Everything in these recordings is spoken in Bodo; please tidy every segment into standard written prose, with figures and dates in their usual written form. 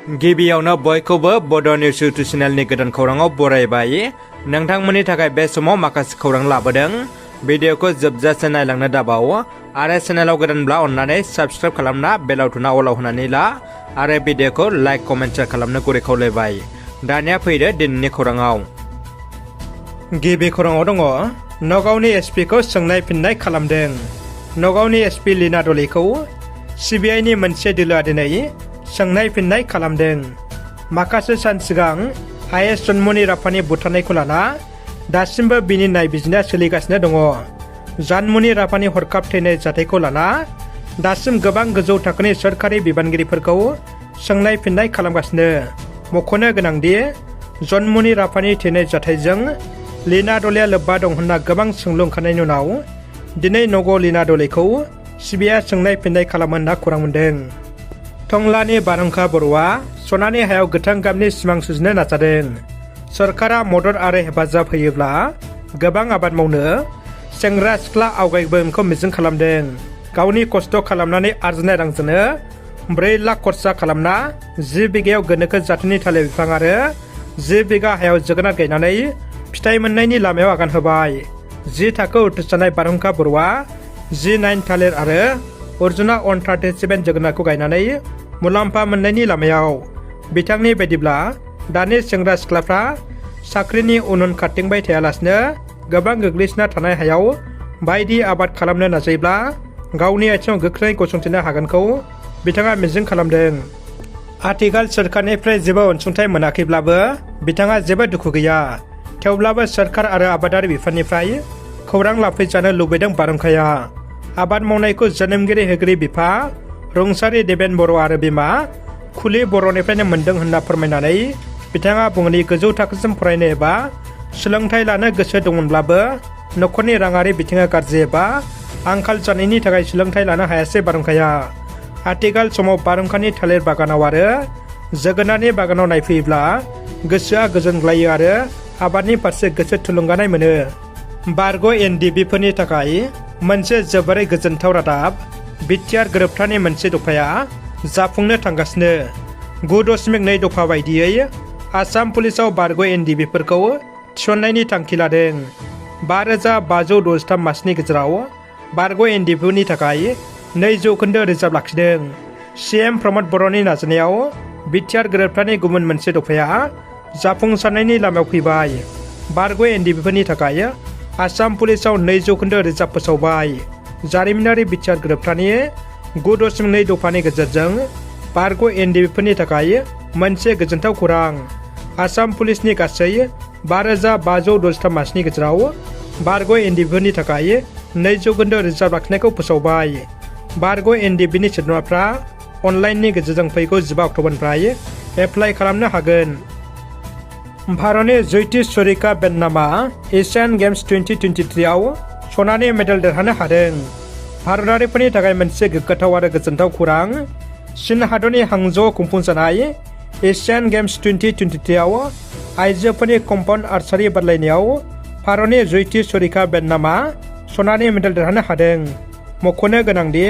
गिबियावनो बयखौबो बड' निउस इउटुब चेनेलनि गोदान खौराङाव बरायबाय। नोंथांमोननि थाखाय बे समाव माखासे खौरां लाबोदों। भिडिअखौ जोबजासे नायलांनो दाबाव आरो चेनेलाव गोदानब्ला अन्नानै साबस्क्राइब खालामना बेल आइकनआ अलाव होनानै ला आरो भिडिअखौ लाइक कमेन्ट शेयार खालामनो गुरै खावलायबाय। दानिया फैदो दिनैनि खौराङाव। गिबि खौराङाव दङ नगावनि एसपिखौ सोंनाय फिननाय खालामदों। नगावनि एसपि लीना दलेखौ सिबिआइनि मोनसे दोलोआ दिनै सोंनाय फिननाय खालामदों। माखासे सान सिगां आइएस जन्मनि राफानि बुथारनायखौ लाना दासिमबो बिनि नायबिजिरनाया सोलिगासिनो दङ। जन्मनि राफानि हरखाब थैनाय जाथायखौ लाना दासिम गोबां गोजौ थाखोनि सोरखारि बिबानगिरिफोरखौ सोंनाय फिननाय खालामगासिनो। मख'नो गोनांदि जन्मनि राफानि थैनाय जाथायजों लीना दलेया लोब्बा दं होनना गोबां सोंलु ओंखारनायनि उनाव दिनै नगाव लीना दलेखौ सिबिआइआ सोंनाय फिननाय खालामो होनना खौरां मोन्दों। टंलानि बारहुंखा बर'आ सनानि हायाव गोथां गाबनि सिमां सुजुनो नाजादों। सरकारा मदद आरो हेफाजाब होयोब्ला गोबां आबाद मावनो सेंग्रा सिख्ला आवगायबोगोनखौ मिजिं खालामदों। गावनि खस्थ' खालामनानै आरजिनाय रांजोंनो 4 लाख खरसा खालामना 10 बिगायाव गोनोखो जाथोनि थालिर बिफां आरो 10 बिगा हायाव जोगोनार गायनानै फिथाइ मोननायनि लामायाव आगान होबाय। 10 थाखो उथ्रिसारनाय बारहुंखा बर'आ G9 थालिर आरो अर्जुना 137 जोगोनारखौ गायनानै मुलाम्फा मोननायनि लामायाव। बिथांनि बायदिब्ला दानि सेंग्रा सिख्लाफ्रा साख्रिनि उन खारथिंबाय थायालासिनो गोबां गोग्लैसोना थानाय हायाव बायदि आबाद खालामनो नाजायोब्ला गावनि आथिङाव गोख्रै गसंथेनो हागोनखौ बिथाङा मिजिं खालामदों। आथिखाल सोरखारनिफ्राय जेबो अनसुंथाइ मोनाखैब्लाबो बिथाङा जेबो दुखु गैया। थेवब्लाबो सोरखार आरो आबादारि बिफाननिफ्राय खौरां लाफैजानो लुबैदों बारहुंखाया। आबाद मावनायखौ जोनोमगिरि होगिरि बिफा रुंसारि देबेन बर' आरो बिमा खुलि बर'निफ्रायनो मोन्दों होनना फोरमायनानै बिथाङा बुङोदि गोजौ थाखोसिम फरायनो एबा सोलोंथाइ लानो गोसो दंमोनब्लाबो न'खरनि राङारि बिथिङा गाज्रि एबा आंखाल जानायनि थाखाय सोलोंथाइ लानो हायासै बारहुंखाया। आथिखाल समाव बारहुंखानि थालिर बागानाव आरो जोगोनारनि बागानाव नायफैयोब्ला गोसोआ गोजोनग्लायो आरो आबादनि फारसे गोसो थुलुंगानाय मोनो। बारग' एनडिबिफोरनि थाखाय मोनसे जोबोरै गोजोनथाव रादाब। BTR गोरोबथानि मोनसे दफाया जाफुंनो थांगासिनो। 9.2 दफा बायदियै आसाम पुलिसाव बारग' एनडिबिफोरखौ थिसननायनि थांखि लादों। 5,563 मासनि गेजेराव बारग' एनडिबिफोरनि थाखाय 2% रिजार्भ लाखिदों। CM प्रमद बर'नि नाजानायाव BTR गोरोबथानि गुबुन मोनसे दफाया जाफुंसारनायनि लामायाव फैबाय। बारग' एनडिबिफोरनि थाखाय आसाम पुलिसाव 2% रिजार्भ फोसावबाय। जारिमिनारि BTR गोरोबथानि 9.2 दफानि गेजेरजों बारग' एनडिबिफोरनि थाखाय मोनसे गोजोनथाव खौरां। आसाम पुलिसनि गासै 5,563 मासनि गेजेराव बारग' एनडिबिफोरनि थाखाय 2% रिजार्भ लाखिनायखौ फोसावबाय। बारग' एनडिबिनि सोद्रोमाफ्रा अनलाइननि गेजेरजों फैगौ 15 अक्ट'बरनिफ्राय एप्लाइ खालामनो हागोन। भारतनि ज्योति सरिका बेन्नामा एशियान गेम्स 2023 आव सनानि मेडेल देरहानो हादों। भारतारिफोरनि थाखाय मोनसे गोग्गाथाव आरो गोजोनथाव खौरां। चीन हादरनि हांजौआव खुंफुंजानाय एशियान गेम्स 2023 आव आइजोफोरनि कम्पाउन्ड आर्चारि बादायलायनायाव भारतनि ज्योति सरिका बेन्नामा सनानि मेडेल देरहानो हादों। मख'नो गोनांदि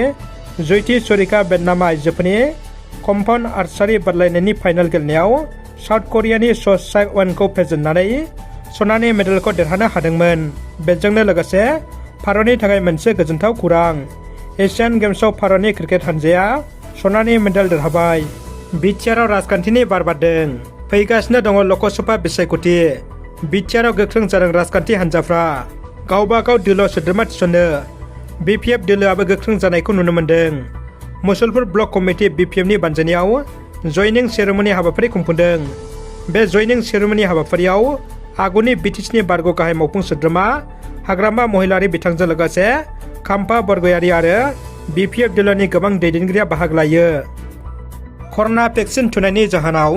ज्योति सरिका बेन्नामा आइजोफोरनि कम्पाउन्ड आर्चारि बादायलायनायनि फाइनाल गेलेनायाव साउथ करियानि स चाइ-वानखौ फेजेननानै सनानि मेडेलखौ देरहानो हादोंमोन। बेजोंनो लोगोसे भारतनि थाखाय मोनसे गोजोनथाव खौरां। एशियान गेम्सआव भारतनि क्रिकेट हानजाया सनानि मेडेल देरहाबाय। BTRआव राजखान्थिनि बार बारदों। फैगासिनो दङ लकसभा बिसायख'थि। BTRआव गोख्रों जादों राजखान्थि हानजाफ्रा गावबा गाव दोलो सोद्रोमा थिसननो। BPF दोलोआबो गोख्रों जानायखौ नुनो मोन्दों। मुसलपुर ब्लक कमिटि BPFनि बानजायनायाव जयनिं सेरेमनि हाबाफारि खुंफुंदों। बे जयनिं सेरेमनि हाबाफारियाव आगुनि BTCनि बारग' गाहाय मावफुं सोद्रोमा हाग्रामा महिलारि बिथांजों लोगोसे खाम्फा बरगयारि आरो BPF दोलोनि गोबां दैदेनगिरिया बाहागो लायो। कर'ना भेक्सिन थुनायनि जाहोनाव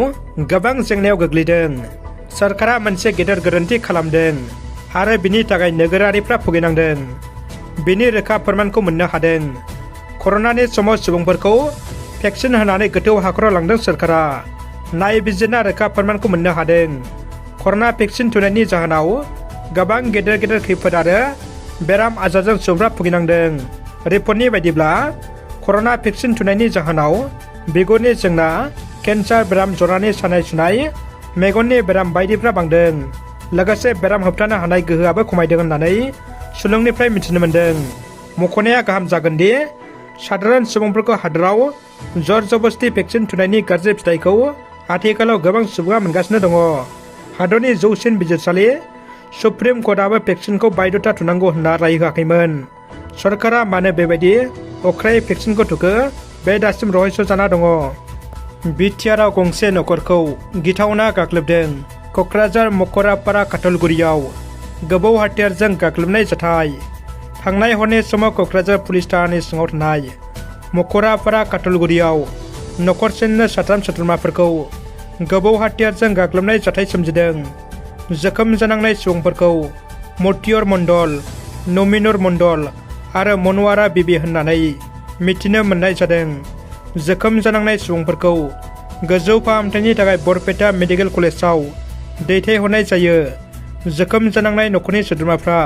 गोबां जेंनायाव गोग्लैदों। सरकारा मोनसे गेदेर गोरोन्थि खालामदों आरो बिनि थाखाय नोगोरारिफ्रा भुगिनांदों। बिनि रोखा फोरमानखौ मोननो हादों। कर'नानि समाव सुबुंफोरखौ भेक्सिन होनानै गोथौ हाखराव लांदों सोरखारा। नायबिजिरना रोखा फोरमानखौ मोननो हादों। कर'ना भेक्सिन थुनायनि जाहोनाव गोबां गेदेर गेदेर खैफोद आरो बेराम आजारजों सुबुंफ्रा भुगिनांदों। रिपर्टनि बायदिब्ला कर'ना भेक्सिन थुनायनि जाहोनाव बिगुरनि जेंना, केन्सार बेराम जरानि सानाय सुनाय मेगननि बेराम बायदिफ्रा बांदों लोगोसे बेराम होबथानो हानाय गोहोआबो खमायदों होननानै सुलुंनिफ्राय मिथिनो मोन्दों। मख'नाया गाहाम जागोन दि साधारन सुबुंफोरखौ हादोराव जर जबस्ति भेक्सिन थुनायनि गाज्रि फिथाइखौ आथिखालाव गोबां सुबुङा मोनगासिनो दङ। हादरनि जौसिन बिजिरसालि सुप्रिम कर्टआबो भेक्सिनखौ बायध'था थुनांगौ होनना राय होआखैमोन। सरकारा मानो बेबायदि अख्रायै भेक्सिनखौ थुखो बे दासिम रहस्य जाना दङ। BTRआव गंसे नखरखौ गिथावना गाग्लोबदों। क'क्राझार मकरापारा काटलगुरियाव गोबौ हाथियारजों गाग्लोबनाय जाथाय। थांनाय हरनि समाव क'क्राझार पुलिस थानानि सिङाव थानाय मकरापारा काटलगुरियाव नखरसेनिनो साथाम सोद्रोमाफोरखौ गोबौ हाथियारजों गाग्लोबनाय जाथाय सोमजिदों। जोखोम जानांनाय सुबुंफोरखौ मतियर मण्डल, नमिनुर मण्डल आरो मनवारा बिबि होननानै मिथिनो मोननाय जादों। जोखोम जानांनाय सुबुंफोरखौ गोजौ फाहामथायनि थाखाय बरपेटा मेडिकेल कलेजाव दैथायहरनाय जायो। जोखोम जानांनाय नखरनि सोद्रोमाफ्रा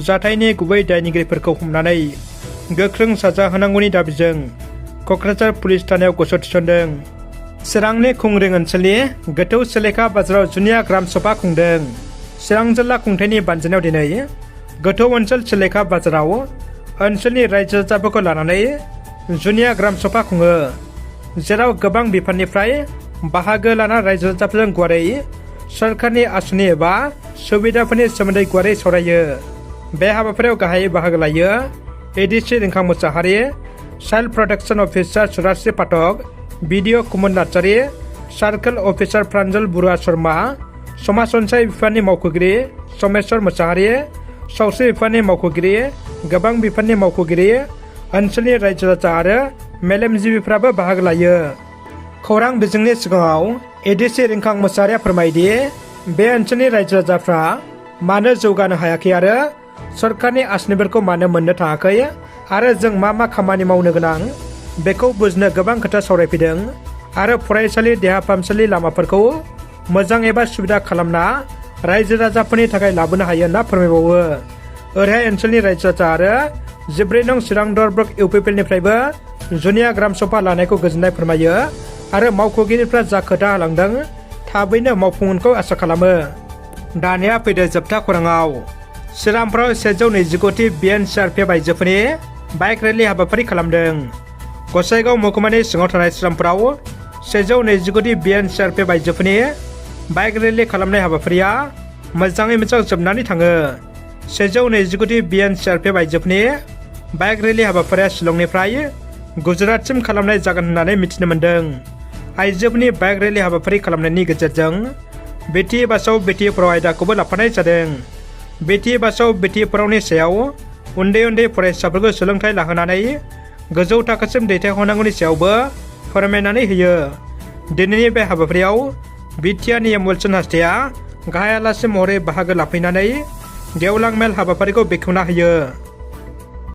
जाथायनि गुबै दायनिगिरिफोरखौ हमनानै गोख्रों साजा होनांगौनि दाबिजों क'क्राझार पुलिस थानायाव गसर थिसनदों। चिरांनि खुंरिं ओनसोलनि गोथौ सेलेखा बाजाराव जुनिया ग्राम सभा खुंदों। चिरां जिल्ला खुंथायनि बानजायनायाव दिनै गोथौ ओनसोल सेलेखा बाजाराव ओनसोलनि रायजो राजाफोरखौ लानानै जुनिया ग्राम सभा खुङो, जेराव गोबां बिफाननिफ्राय बाहागो लाना रायजो राजाफोरजों गुवारै सरकारनि आसुनि एबा सुबिदाफोरनि सोमोन्दै गुवारै सावरायो। बे हाबाफारियाव गाहायै बाहागो लायो एडिसि रिंखां मोसाहारि, चाइल्ड प्रटेक्शन अफिसार सुराश्री पाठक, BDO कुमुद नार्जारी, सार्कोल अफिसार प्रान्जल बरुवा शर्मा, समाज अनसाय बिफाननि मावख'गिरि समेश्वर मोसाहारि, सावस्रि बिफाननि मावख'गिरि, गोबां बिफाननि मावख'गिरि, ओनसोलनि रायजो राजा आरो मेलेमजिबिफ्राबो बाहागो लायो। खौरां बिजोंनि सिगाङाव एडिसि रिंखां मोसाहारिया फोरमायदि बे ओनसोलनि रायजो राजाफ्रा मानो जौगानो हायाखै आरो सरकारनि आसनिफोरखौ मानो मोननो थाङाखै आरो जों मा खामानि मावनो गोनां बेखौ बुजिनो गोबां खोथा सावरायफैदों आरो फरायसालि, देहा फाहामसालि, लामाफोरखौ मोजां एबा सुबिदा खालामना रायजो राजाफोरनि थाखाय लाबोनो हायो होनना फोरमायबावो। ओरैहाय ओनसोलनि रायजो राजा आरो 14 नं चिरां दरब्लक UPPLनिफ्रायबो जुनिया ग्राम सभा लानायखौ गोजोननाय फोरमायो आरो मावख'गिरिफ्रा जा खोथा होलांदों थाबैनो मावफुंगोनखौ आसा खालामो। दानिया फैदो जोबथा खौराङाव। चिरांफ्राव 129 BNCRPF आइजोफोरनि बाइक रेलि हाबाफारि खालामदों। गसाइगाव महकुमानि सिङाव थानाय चिरांफ्राव 129 BNCRPF आइजोफोरनि बाइक रेलि खालामनाय हाबाफारिया मोजाङै मोजां जोबनानै थाङो। 129 BNCRPF आइजोफोरनि बाइक रेलि हाबाफारिया शिलंनिफ्राय गुजरातसिम खालामनाय जागोन होननानै मिथिनो मोन्दों। आइजोफोरनि बाइक रेलि हाबाफारि खालामनायनि गेजेरजों बेटि बाचाव बेटि पढ़ाव आयदाखौबो लाफानाय जादों। बेटि बाचाव बेटि पढ़ावनि सायाव उन्दै फरायसाफोरखौ सोलोंथाइ लाहोनानै गोजौ थाखोसिम दैथायहरनांगौनि सायावबो फोरमायनानै होयो। दिनैनि बे हाबाफारियाव BTRनि एमुलसन हासथाया गाहाय आलासि महरै बाहागो लाफैनानै गेवलां मेल हाबाफारिखौ बेखेवना होयो।